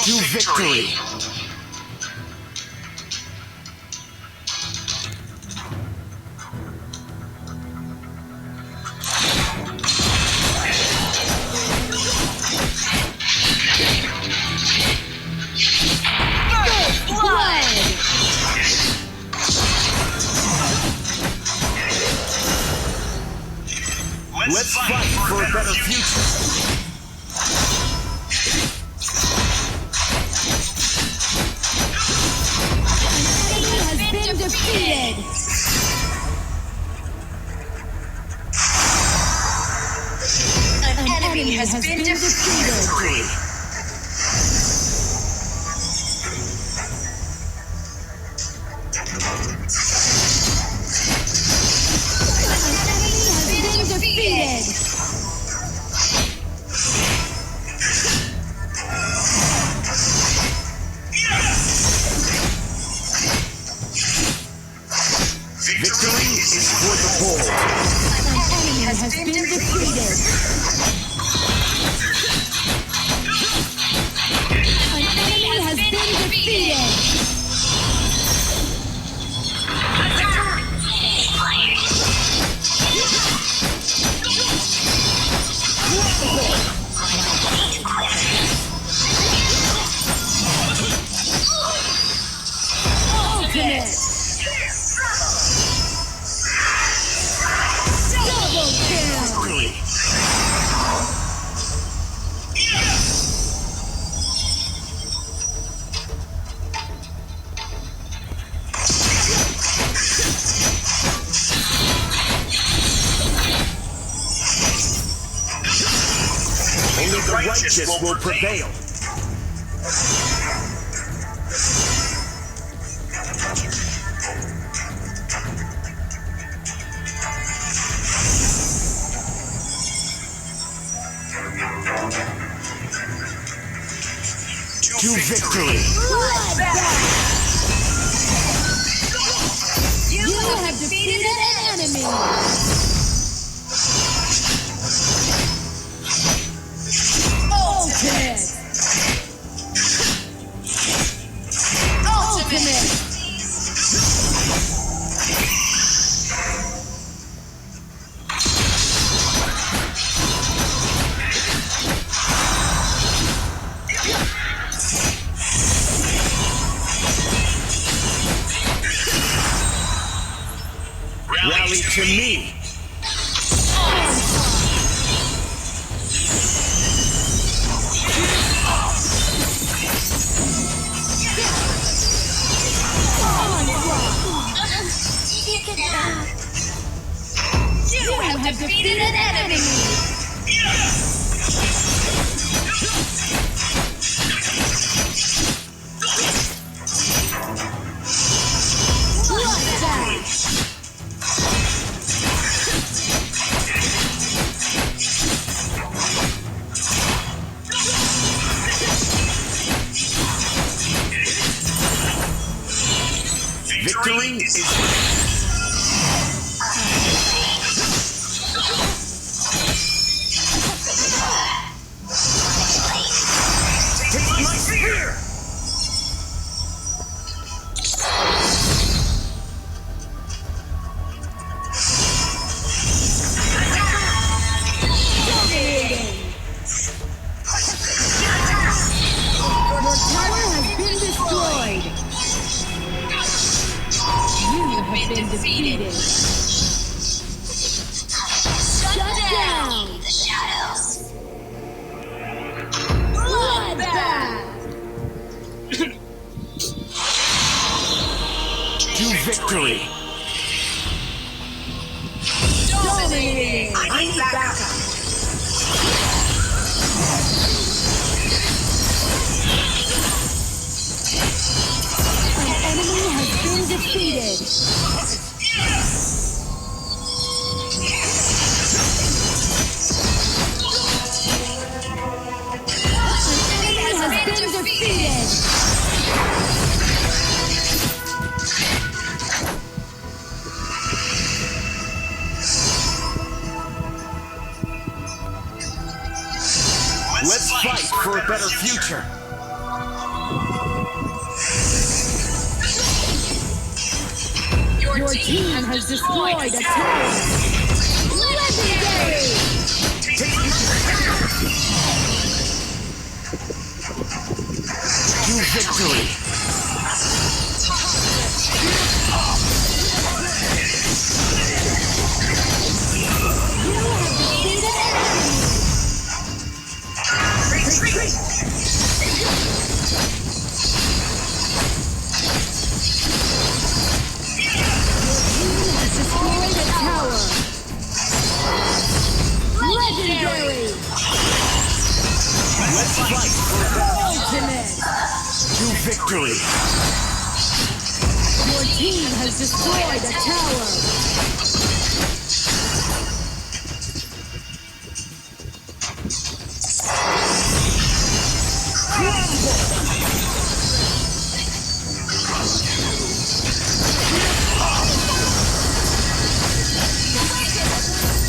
To victory! First blood! Let's fight for a better future! Enemy has been defeated! An An enemy has been defeated. Victory! An enemy has been defeated! Victory is for the bold! An enemy has been defeated! An enemy has been defeated! Ultimate! Double kill! Victory! Only the righteous will prevail. To victory! Bloodbath! You have defeated an enemy! Ultimate! Ultimate! Rally to me! You You have have defeated an enemy. Bloodbath! Victory is. Take my spear! Dominating! Your tower has been destroyed! You have been defeated! Shut Shut down. down! The shadows. Bloodbath! To victory! Dominating! I need backup. An enemy has been defeated! An enemy has been defeated! Let's fight for a better future! Your team has destroyed a tower. Legendary. Take my To victory! You have defeated an enemy. Retreat. Team has destroyed a tower. Legendary. Let's fight for Ultimate. To victory! Your team has destroyed a tower.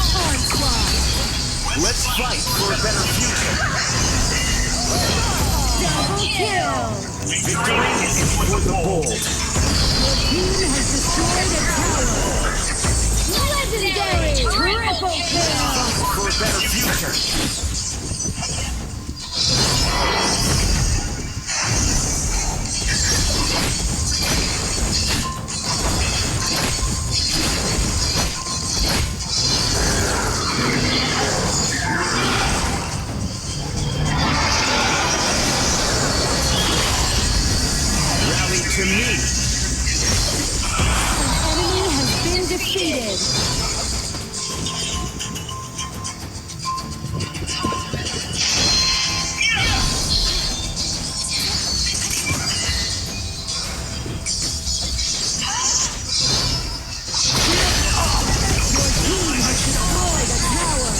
Onslaught. Let's fight for a better future! Double kill. Victory is for the bold! Your team has destroyed a tower. Legendary. Triple kill. For a better future! Rally to me! An enemy has been defeated. Your team has destroyed a tower.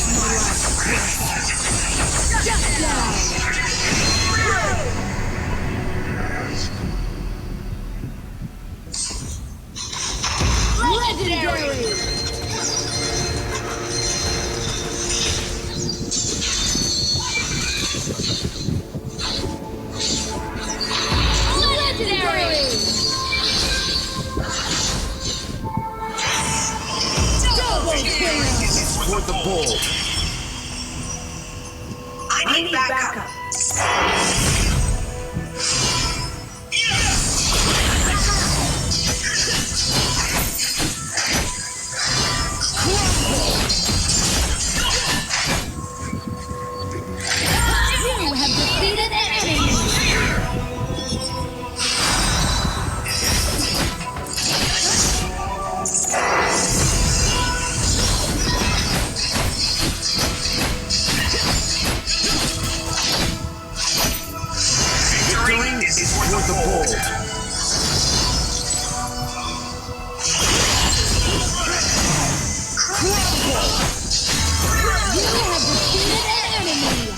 Shut down. Legendary. Legendary. Double kill. For the bold! I need backup. You have defeated an enemy. Victory is for the bold! You have defeated an enemy.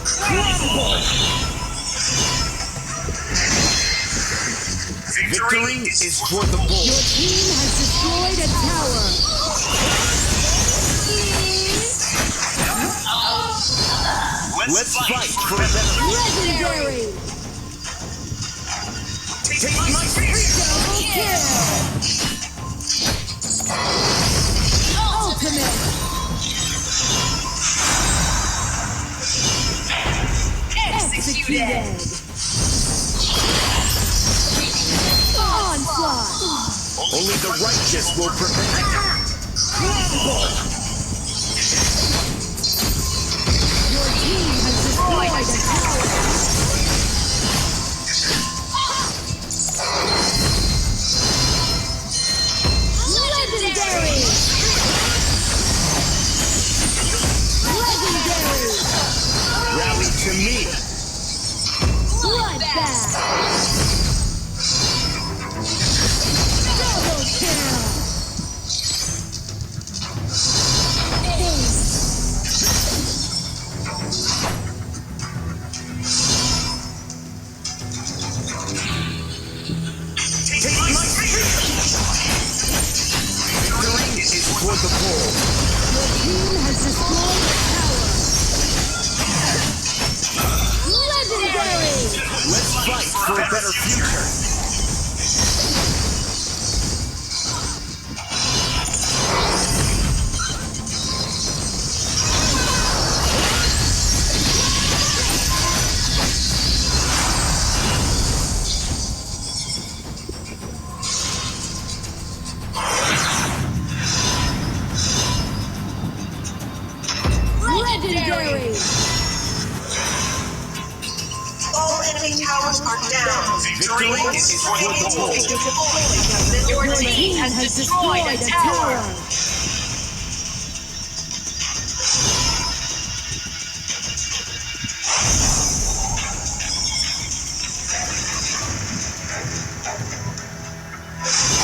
Crumble! Victory is for the bold! Your team has destroyed a tower. Let's fight for a better Legendary. Take my spear! Double kill. Ultimate. Executed. Onslaught. Only the righteous will prevail! Crumble! Your team has destroyed a tower. Legendary. Legendary. Rally to me! Bloodbath. Double kill. Ace. Take my spear! Victory is for the bold! Your team has destroyed a for a better future. Legendary. All enemy towers are down. Victory is for the bold. Your Your team has destroyed a tower.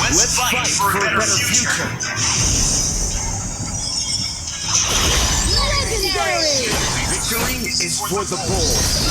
Let's fight for a better future. Legendary. Victory is for the bold.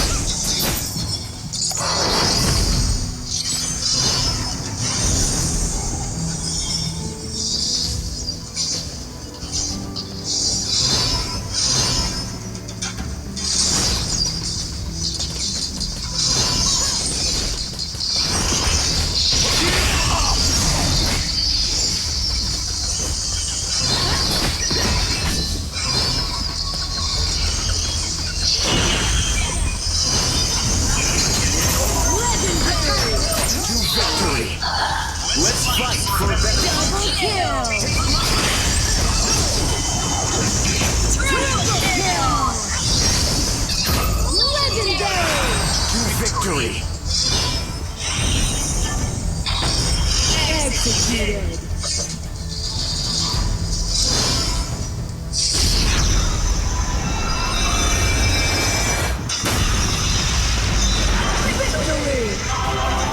Legendary. To victory. Let's fight for a better Double kill. Triple kill. Legendary. To victory. Executed. Victory.